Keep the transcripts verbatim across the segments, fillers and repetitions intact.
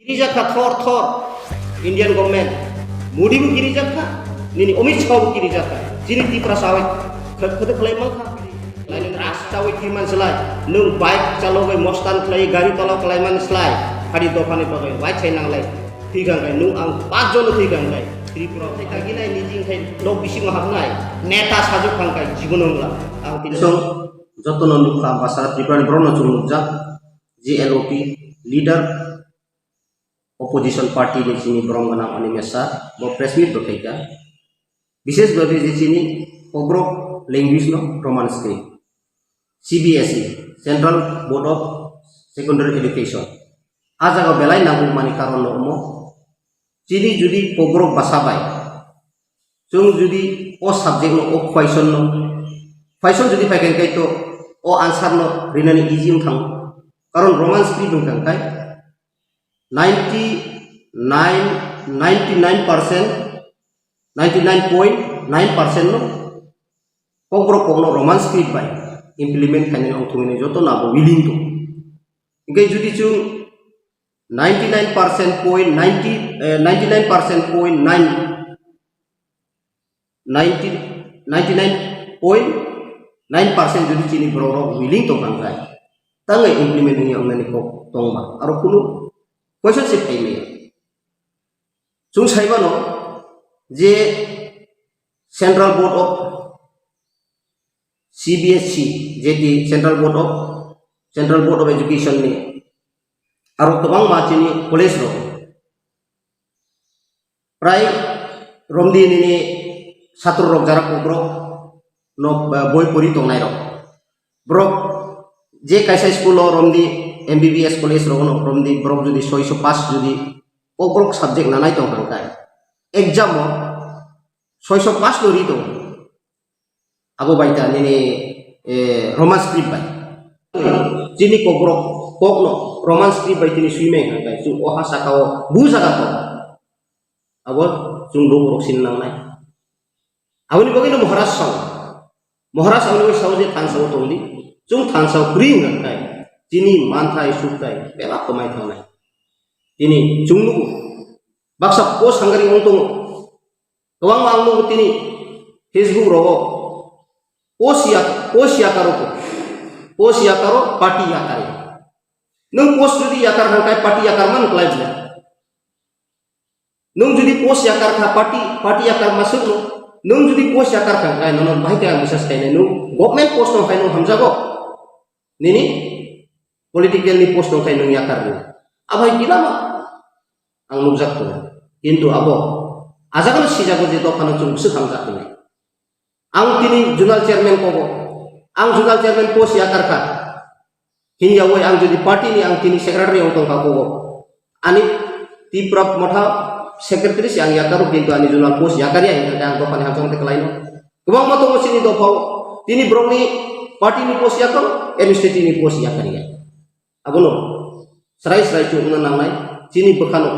Kirijakha thor thor Indian government. Modi bo kirijakha, nini Amit Shah bo kirijakha. Chini Tiprasa bai khe-, khede khlai mankha. Laini rasta bai thwi man slai, nwng bike chalogwi mostan khlai gari tolo khlai man slai, hari dophani bagwi wai chai nanglai. Thwi kang kai nwng ang pas jon thwi kang kai. Tripura thai kagilai niji khai nok bisingo hapnai. Neta sajwk kang kai jibono wngla. Ang tini song jotono nukha basara Tripura ni borokno chwng nukjak. G L O P leader opposition party ni chini borom gwnang Animesh Shah bo press meet bo khaikha. Bishesh bhabe je chini Kokborok language no Roman script, C B S E, Central Board of Secondary Education. A jaga belai nangkukmani karon no omo. Chini jodi Kokborok basa bai chwng jodi o subject no, o question no, question jodi phai khe to o answer no rinani easy wng thango. Karon Roman script wng kha khe ninety nine, ninety nine percent, ninety nine point nine percent no Kokborok kokno Roman script bai implement khainani wng thungwi joto no abo willing tong. Hingke jodi chwng ninety nine percent point ninety, eh, ninety nine percent point nine, ninety, ninety nine point nine percent jodi chini borok rok willing tong kha khe, tangwi implement wngya wngnani kok tongma aro kunu question se phai maya. Chwng sai mano je Central Board of C B S E, je di Central Board of, Central Board of Education ni aro kwbangma chini college rok prai romdi nini satro rok jara Kokborok no, eh, boi pori tongnai rok. Borok je kaisa school o romdi M B B S college rok no romdi borok jodi soiso pass jodi Kokborok subject nanai tong kha khe exam o soiso pass no ri tong. Abo bai ta nini, eh, Roman script bai. Chini Kokborok kokno Roman script bai tini swi meng kha khe chwng o ha saka o bu jaga tong. Abo chwng bo borok sin nangnai. Aboni bagwi no Maharaj sao. Maharaj aboni bagwi sao je thansa o tongdi. Chwng thansa o kwrwi wng kha khe chini manthai sukthai bebak kwmai thangnai. Tini chwng nugo. Baksa post hangari wng tongo. Kwbangma ang nugo tini Facebook rogo. Post ya, post yakaro ko. Post yakaro, party yakari. Nwng post jodi yakar hangkai party yakar man klai bwle. Nwng jodi post yakar kha party, party yakar masuk no. Nwng jodi post yakar kha hangkai nono bahai khe ang bisas khainai nwng government post no khai nwng hamjago. Nini political ni post no khai nwng yakar ni. Abai gila ma. Ang nukjak tongo. Kintu abo ajagano sijago je dophano chwng bwswk hamjak hwnwi. Ang tini zonal chairman kogo. Ang zonal chairman post yakar kha. Hini yawi ang jodi party ni ang tini secretary wng tong kha kogo. Ani Tipra Motha secretary se ang yakaro kintu ani zonal post yakar ya hingkha khe ang dophani hamjak tei kwlaino. Kwbangma tongo chini dophao. Tini borokni party ni post yakar, administrative ni post yakar ya. Abono srai srai chukna nangnai chini bwkhano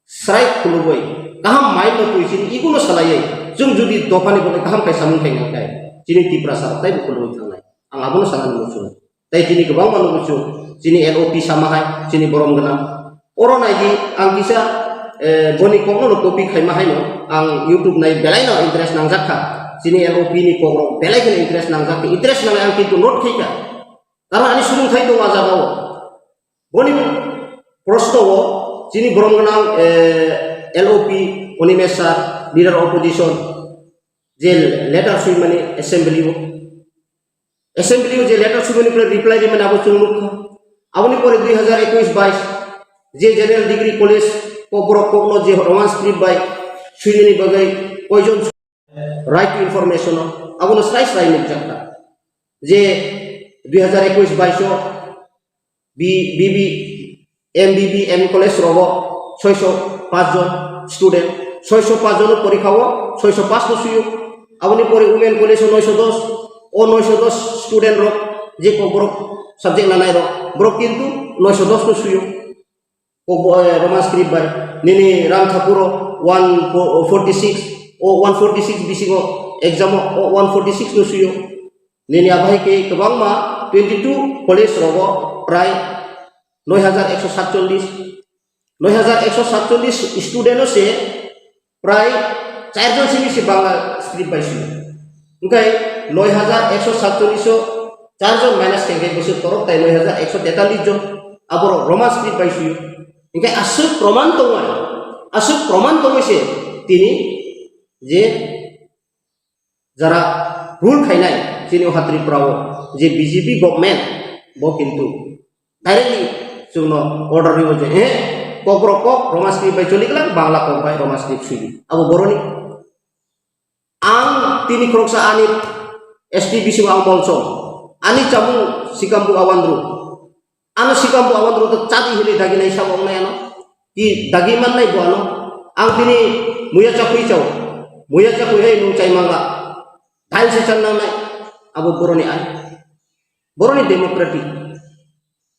srai khulugwi kaham mind no twi chini ego no salaiwi chwng jodi dophani bagwi kaham khai samung khai nang khe chini Tiprasa rok taibo khulugwi thangnai ang abono sanani muchungo. Tei chini kwbangma no muchung chini L O P sama hai chini borom gwnang oro naidi ang kisa eh, boni kokno no copy khaima haino ang YouTube nai belai no interest nangjak kha chini L O P ni kok rok belai kheno interest nangjak kha interest nangnai ang kintu note khai kha. Karon ani surungthai tongo a jagao. Boni proshno o chini borom gwnang, eh, L O P, Animesh Shah, leader opposition, je letter swimani assembly o. Assembly o je letter swimani pore reply rimani abo chwng nukha. Aboni pore dui hazar ekwis bais je General Degree College Kokborok kokno je Roman script bai swinani bagwi koijon Right to Information o abono srai srai nukjak kha je dui hazar ekwis bais o B-, B B, M B B, M College rogo soiso paanch jon student, soiso paanch jon porikha o soiso paanch no suyo. Aboni pore Women College o noiso dos, o noiso dos student rok je kokborok subject nanai rok borok kintu noiso dos no suyo. Kokbo-, eh, Roman script bai. Nini Ram Thakur o one forty six, o one forty six bisingo exam o, o one forty six no suyo. Nini abai ke kwbangma twenty two college rogo prai noi hajar ekso satchollis. Noi hajar ekso satchollis student o se prai charjon simi se Bangla script bai sio. Hingke noi hajar ekso satchollis o charjon minus kengke bwswk torok tai noi hajar ekso tetallis jon aborok Roman script bai sio. Hingke aswk proman tongmani, aswk proman tongwi se tini je jara rule khainai chini o ha Tripura o je B J P government bo kintu directly chwngno order rwo je, he, kokrok kok Roman script bai choli glak, Bangla kok bai Roman script swi di. Abo boroni. Ang tini khoroksa ani S T bisingo ang bolsong. Ani chamung sikam bu awandru. Ano sikam bo abo rok chadi hili dagi nai sabo wngnai ano. Ki dagi man nai bo ano. Ang tini muya chakui chao. Muya chakui hai nung chai manga. Dal se chan nang nai. Abo boroni ai. Boroni democratic.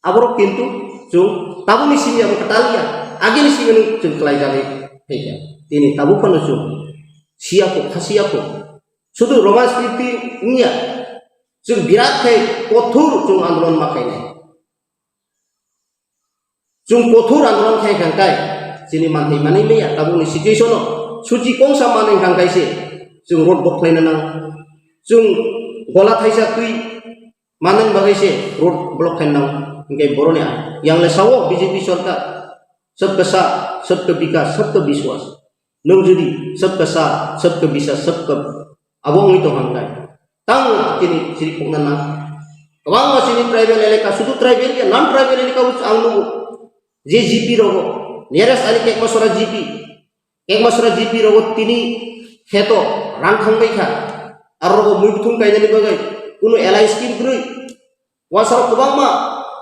Aborok kintu chwng tabukni simi abo kwtal ya. Agini simi nung chwng kwlai jagwi phaikha. Tini tabuk phano chwng siya kho, kha siya kho. Sudu Roman script wngya. Chwng birat khe kothor chwng andolon ma khainai. Chwng kothor andolon khai kha kai, chini manthai manwi maya, tabukni situation o suchi kongsa manwi kha kai se, chwng road block khlaina nang, chwng gola thaisa twi manwi bagwi se road block khlaina nang, hingke boroni a, yang le sao B J P sarkar, sabka saath, sabka vikas, sabka vishwas. Nwng jodi sabka saath, sabka vishwas, sabka abo wngwi tong hang kai. Tang tini chiri khokna nang. Kwbangma chini tribal elaka, sudu tribal ya, non tribal elaka o ang nugo. Je G P rogo, nearest ani Kekmasora G P. Kekmasora G P rogo tini kheto rang thang bai kha. Aro rogo mui buthung kainani bagwi kunu L I scheme kwrwi. Wasao kwbangma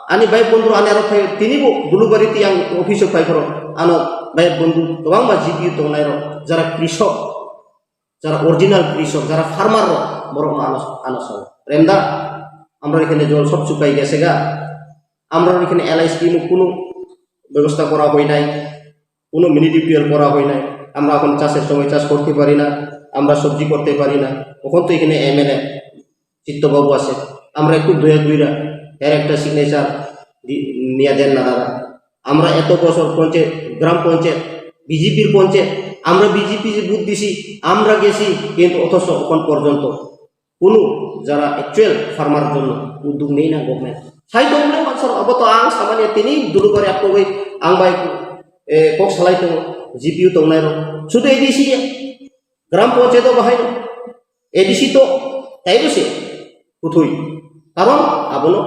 ani bai bondhu ani aro phai tini bo Dulubari ti ang office o phai phoro ano bai bondhu kwbangma G P tongnai rok jara krishok. Jara original krishok, jara farmer rok, borok no ano, ano sao. Remda, amra ekhane jol sob chukai gese ga. Amra ekhane L I scheme kunu bebosta kora hoy nai, kunu mini D P L kora hoy nai. Amra ekhon chasher somoi chas korte pari na, amra sobji korte pari na. Okhon to ekhane M L A. Chitto Babu ase, amra ekku doya guira, her ekta signature di-, niya den na dada. Amra eto bosor ponchayat, gram ponchayat, B J P r ponchayat, amra B J P je vote disi, amra gesi, kintu othoso okhon porjonto kunu jara actual farmer jonno uddog nei na government. Sai tong le mansar abo to ang samani tini Dulubari apogoi ang bai, eh, kok salai tongo, G P U tongnai rok. Sudu A D C ya, gram ponchayat o bahai no. A D C to taibo se kuthwi. Karon abono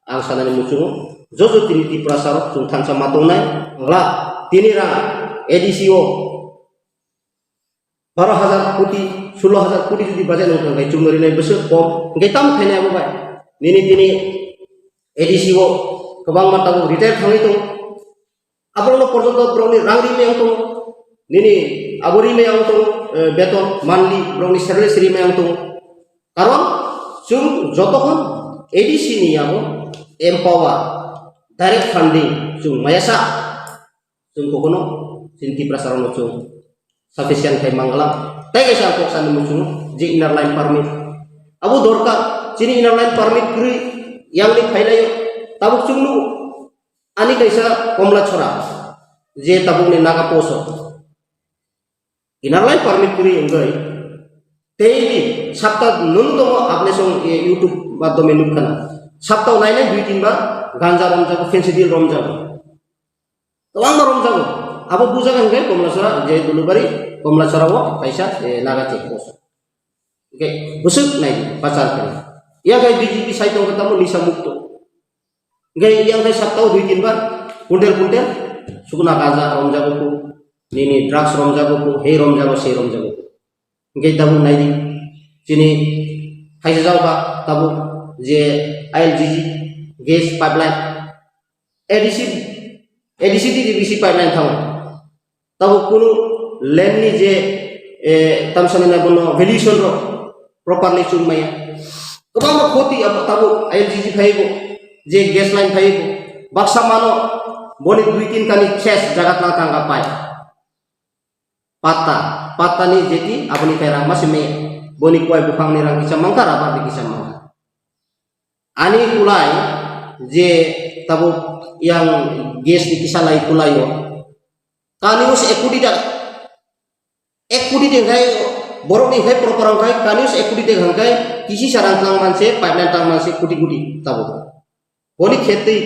ang sanani muchungo jojo tini Tiprasa rok chwng thansa ma tongnai. Wngla tini rang A D C o baro hajar koti, sulo hajar koti jodi baja nung thang kai chwng rinai bwswk kom hwnkhe tamo khainai abo bai. Nini tini A D C o kwbangma tabuk retire thangwi tongo. Aborokno porjonto borokni rang rimai ang tongo, nini abo rimai ang tongo, eh, beton monthly borokni salary rimai ang tongo. Karon chwng jotokhon A D C ni abo empower, direct funding chwng mayasa chwng kokno chini Tiprasa rokno chwng sufficient khai mangala. Tai kaisa ang kok sani muchungo je inner line permit abo dorkar, chini inner line permit kwrwi yang ni phailaio tabuk chwng nugo. Ani kaisa Komlachora, je tabukni Naga post o. Inner line permit kwrwi wngwi daily sapta nunu tongo, apne song, e, YouTube madhyome nukkha na. Sapta nainai dui tin bar ganja romjago, fensidil romjago. Kwbangma romjago. Abo bujago hwnkhe Komlachora, je Dulubari, Komlachora o kaisa, e, Naga check post. Hwnkhe bwswk nai bachar khe. Yang khai B J P sai tongkha tamo nisa mukto. Hingke yang khai saptao dui tin bar kuntel kuntel sukna gaja romjago ku, nini drugs romjago ku, hei romjago, sei romjago ku. Hingke tabuk naidi, chini khaisa jao ba tabuk je I L G G gas pipeline, A D C, A D C D D B C pipeline thango. Tabuk kunu land ni je, eh, tamsani na bono valuation rok properly chwng maya. Kwbangma khoti abo tabuk I L G G phaibo, je gas line phaibo, baksa mano boni dui tin kani ses jaga tang tang pai. Patta, patta ni jeti aboni kai rang masi me, boni kuai buphang ni rang kisa mangkha, rabar ni kisa mangkha. Ani kulai je tabuk yang gas ni kisa lai kulai o, Kani o se ek koti taka. Ek koti de khai borok ni khai proper khai kani o se ek koti de khai kisi sarang tang manse pipeline tang manse koti koti tabo. Boni khetwi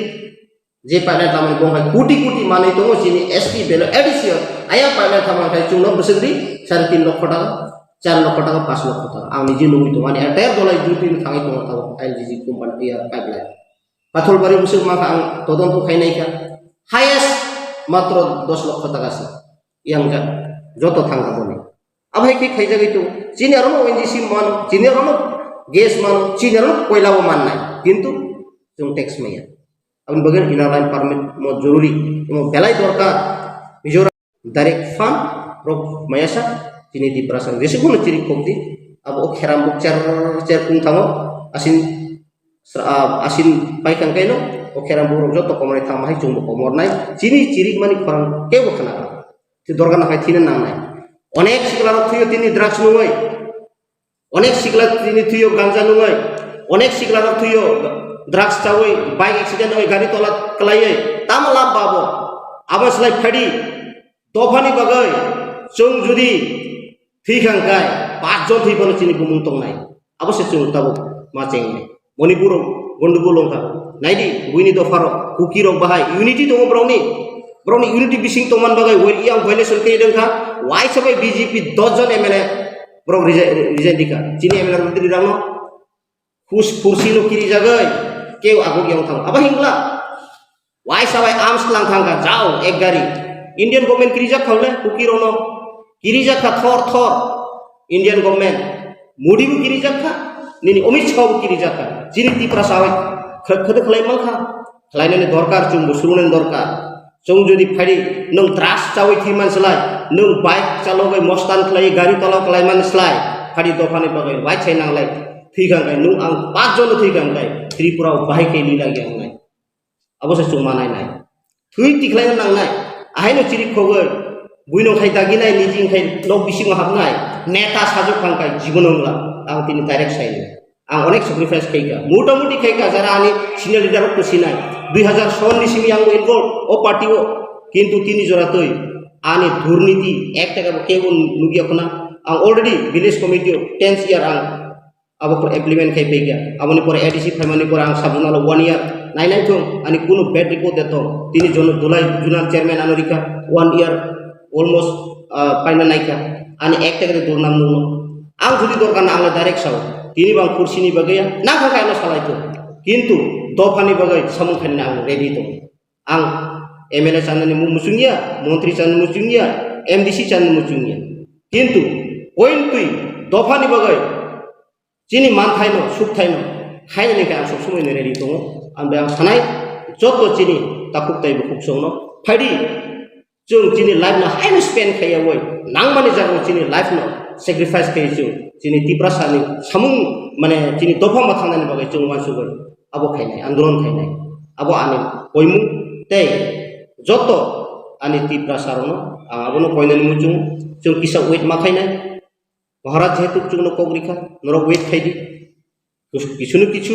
je pipeline tang mani bong khai koti koti manwi tongo chini S P belo A D C o. Aya pipeline tang man khai chwngno bwswk ri sare tin lokho taka, char lokho taka, panch lokho taka. Ang niji nugwi tongo ani entire dolai duty thangwi tongo tabo L G G company ya pipeline. Patholbari bwswk mankha ang todonto khainai kha. Highest matro dos lokho taka se. Yang jak joto thangkha boni. Abo hai khe khaijagwi tongo. Chini aro no O N G C mano, chini aro no gas mano, chini aro no koila bo mannai. Kintu chwng tax maya. Aboni bagwi inner line permit mo joruri, mo belai dorkar. Mizoram direct fund rok maya sa chini Tiprasa jese kono chiri khokdi abo o kheram buk cher cher kung thango asin sra- ah, asin pai kang kaino o kheram buk rok joto komornai thangma hai chwngbo komornai chini chiri mani khorang kebo khana ti dorga nakhai thina nangnai onek sikla rok thwiyo tini drugs nungoi. Onek sikla tini thwiyo ganja nungwi, onek sikla rok thwiyo drugs chawi, bike accident oi, gari tola kwlaiwi, tamo lab babo. Abo slai phadi, dophani bagwi, chwng judi thwi khang kai, pas jon thwi phano chini bumung tongnai. Abo se chwng tabuk ma chengnai. Manipur o gondogol wngkha. Naidi, buini dopha rok, Kuki rok bahai, unity tongo borokni. Borokni unity bising tongman bagwi, wai yang violation khe dengkha, waisa bai B J P dos jon M L A, Borok resign, resign dikha. Chini M L A rok tini rang no. Khus khursi no kiri jagai. Keu aguk yang thang. Aba hingla. Wai sabai arms lang thang ka jao ek gari. Indian government kiri jak khau le kuki rono. Kiri jak kha thor thor. Indian government. Modi bo kiri jak kha. Nini Amit Shah bo kiri jak kha. Chini Tipra sabai khad khad khlai mang kha. Khlainani dorkar, chwngbo surunani dorkar. Chwng jodi phadi nwng drugs chawi thwi man slai, nwng bike chalogwi mostan khlai gari tolao khlai man slai, phadi dophani bagwi waithai nanglai thwi kha khe nwng ang pas jono thwi kha khe Tripura o bahai khe lila gyangnai. Abo se chwng manai nai. Thwi tikhlai nangnai. Ahaino chirik khogwi buino khai daginai niji khai nok bisingo hapnai. Neta sajok kha khe jibono wngla. Ang tini direct sai. Ang onek sacrifice khaikha, mota moti khaikha, jara ani senior leader rok to sinai, dui hazar son ni simi ang involve o party o, kintu tini jora twi ani durniti ek taka bo kebo nugya khuna. Ang already village committee o tenth year ang abo pore implement khai paikha, aboni pore A D C phaimani pore ang sub zonal o one year nai nai thung, ani kunu bad record de tong, tini jono dulai zonal chairman ano rikha one year almost, ah, paina naikha, ani ek taka de durnam nungno. Ang jodi dorkar na, ang le direct sao. Tini bang kursi ni bagwi ya, na kha kha ano salai to. Kintu dopha ni bagwi samung khaina ang ready to. Ang M L A chanani mu-, muchung ya, montri chanani muchung ya, M D C chanani muchung ya. Kintu point twi dopha ni bagwi chini manthai no, sukthai no, khaina ni khe ang sob somoi no ready tongo. Ang bai ang sanai, joto chini takhuk tai bukhuk song no, phaidi, Chwng chini life no haino spend khaiyawi nangmani jagao chini life no sacrifice khaiwi chwng chini Tiprasa ni samung mane chini dopha ma thangnani bagwi chwng uansugwi abo khainai, andolon khainai. Abo ani koimung tei joto ani Tiprasa rokno ang abono koinani muchungo chwng kisa wait ma khainai. Maharaj jehetu chwngno kok rikha, norok wait khaidi. Kisu-, kisu no kisu,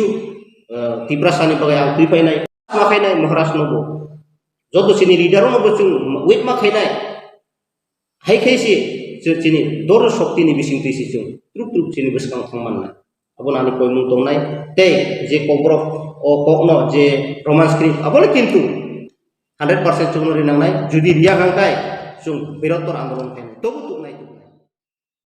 eh, Tiprasa ni bagwi ang twi painai. Ma khainai Maharaj no bo. Joto chini leader no bo chwng wait ma khainai. Hai khai se chwng chini dor shokti ni bising twi se chwng trup trup chini bwskang thang mannai. Abo nani koimung tongnai. Tei je kokborok o kokno je Roman script abo le kintu hundred percent chwngno rinangnai. Jodi riya hangkai chwng birottor andolon khainai. Tobu tuknai tubu.